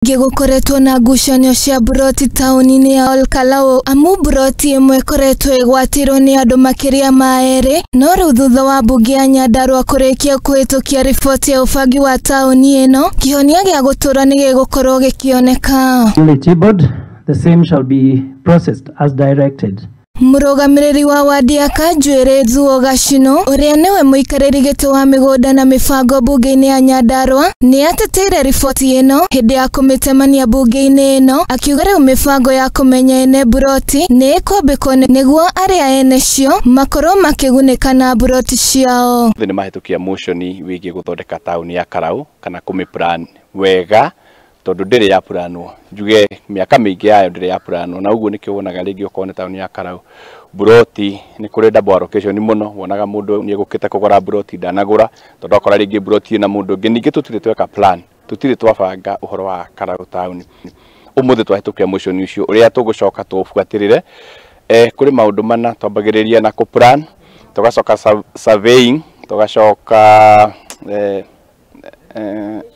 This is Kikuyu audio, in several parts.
Gũkoretwo na ngucanio cia mburoti taũni-inĩ ya Olkalau amu mburoti ĩmwe ĩkoretwo ĩgwatĩirwo nĩ andũ makĩria ma erĩ no rĩu thutha wa mbunge ya Nyandarua kũrĩkia kũhĩtũkia riboti ya ũbangi wa taũni ĩno kĩhonia gĩa gũtũra nĩ gĩgũkorwo gĩkĩoneka. Board, the same shall be processed as directed. Mũrũgamĩrĩri wa wadi ya Kanjuĩrĩ Thuo Gacino ũrĩa nĩwe mũikarĩri gĩtĩ wa mĩgũnda na mĩbango mbunge-inĩ ya Nyandarua nĩ ateteire riboti ĩno hĩndĩ ya kũmĩtemania mbunge-inĩ ĩno akiuga rĩu mĩbango ya kũmenya ene mburoti nĩ ĩkwambĩkwo nĩguo arĩa ene cio makorwo makĩgunĩka na mburoti ciao. Nĩ mahĩtũkia motion wĩgiĩ gũthondeka taũni ya Karau kana kũmĩ-plan wega tondu ndĩrĩ ya planwo njuge mĩaka mĩingĩ yayo ndĩrĩ ya planwo na ũguo nĩkĩo wonaga rĩngĩ okorwo nĩ taũni ya Karau mburoti nĩ kũrĩ double allocation mũno wonaga mũndũ nĩ egũkĩte kũgũra mburoti ndanagũra tondu akora rĩngĩ mburoti ĩna mũndũ ũngĩ. Ningĩ tũtirĩ tweka plan, tũtirĩ twabanga ũhoro wa Karau taũni. Ũmũthĩ twahĩtũkia motion ũcio ũrĩa tũgũcoka tũbuatĩrĩre. Kũrĩ maũndũ mana twambagĩrĩria na kũ-plan, tũgacoka surveying, tũgacoka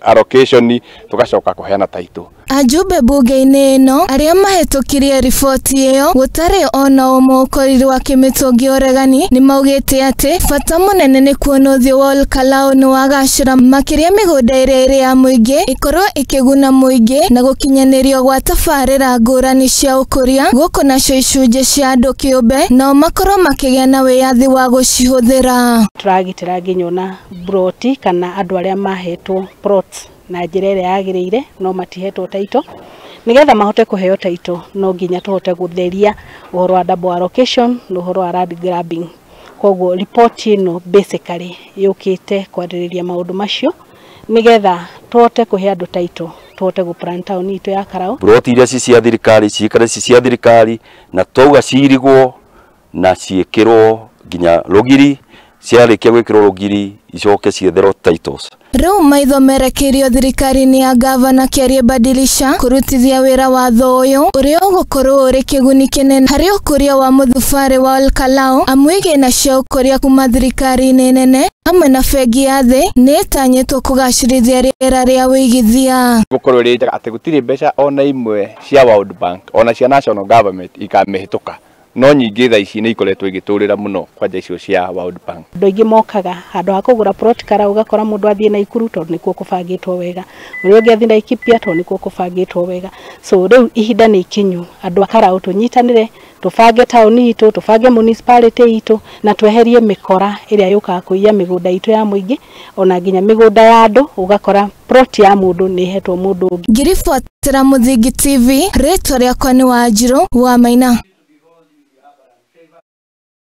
allocation, tugacoka kuheana title. Ajumbe bunge-inĩ ĩno arĩa mahĩtũkirie riboti ĩyo gũtarĩ ona ũmwe ũkorirwo akĩmĩtũngia ũregani nĩ maugĩte atĩ bata mũnene nĩ kuona ũthiũ wa Olkalau nĩ wagacĩra makĩria mĩgũnda ĩrĩa ĩrĩ ya mũingĩ ĩkorwo ĩkĩguna mũingĩ na gũkinyanĩrio gwa tabarĩra ngũrani cia ũkũria gũkũ nacio icunjĩ cia andũ kĩũmbe nao makorwo makĩgĩa na wĩyathi wa gũcihũthĩra. Tũragitĩra nginya ona mburoti kana andũ arĩa mahetwo plots na njĩra ĩrĩa yagĩrĩire no matihetwo title. Nĩgetha mahote kũheo title no nginya tũhote gũtheria ũhoro wa double allocation na ũhoro wa land grabbing. Koguo report ĩno basically yũkĩte kwarĩrĩria maũndũ macio nĩgetha tũhote kũhe andũ title, tũhote gũ-plan town itũ ya Karau. Mburoti iria ci cia thirikari ciikare ci cia thirikari na twauga cirigwo na ciĩkĩrwo nginya rũgiri, ciarĩkia gwĩkĩrwo rũgiri icoke cietherwo titles. Rĩu maitho merekeirio thirikari-inĩ ya gavana Kĩarie Badilisha kũrutithia wĩra watho ũyũ ũrĩa ũgũkorwo ũrĩ kĩguni kĩnene harĩ ũkũria wa mũthubarĩ wa Olkalau amu igĩna cia ũkũria kuma thirikari-inĩ nene hamwe na bengi ya thĩ nĩ ĩtanyĩtwo kũgacĩrithia rĩera rĩa wĩigithia. Gũkorwo ĩrĩ njega atĩ gũtirĩ mbeca ona imwe cia World Bank ona cia national government ikamĩhĩtũka no nyingĩ thaa ici nĩ ikoretwo igĩtũrĩra mũno kwanja icio cia World Bank. Andũ aingĩ mokaga handũ ha kũgũra plot Karau ũgakora mũndũ athiĩ Naikuru tondũ nĩkuo kũbangĩtwo wega, ũrĩa ũngĩ athiĩ Laikipia tondũ nĩkuo kũbangĩtwo wega. So rĩu ihinda nĩ ikinyu andũ a Karau tũnyitanĩre, tũbange taũni itũ, tũbange municipality itũ na tweherie mĩkora ĩrĩa yũkaga kũiya mĩgũnda itũ ya mũingĩ ona nginya mĩgũnda ya andũ ũgakora plot ya mũndũ nĩ ĩhetwo mũndũ ũngĩ. Ngĩribotera Mũthingi TV, rĩtwa rĩakwa nĩ Wanjirũ wa Maina.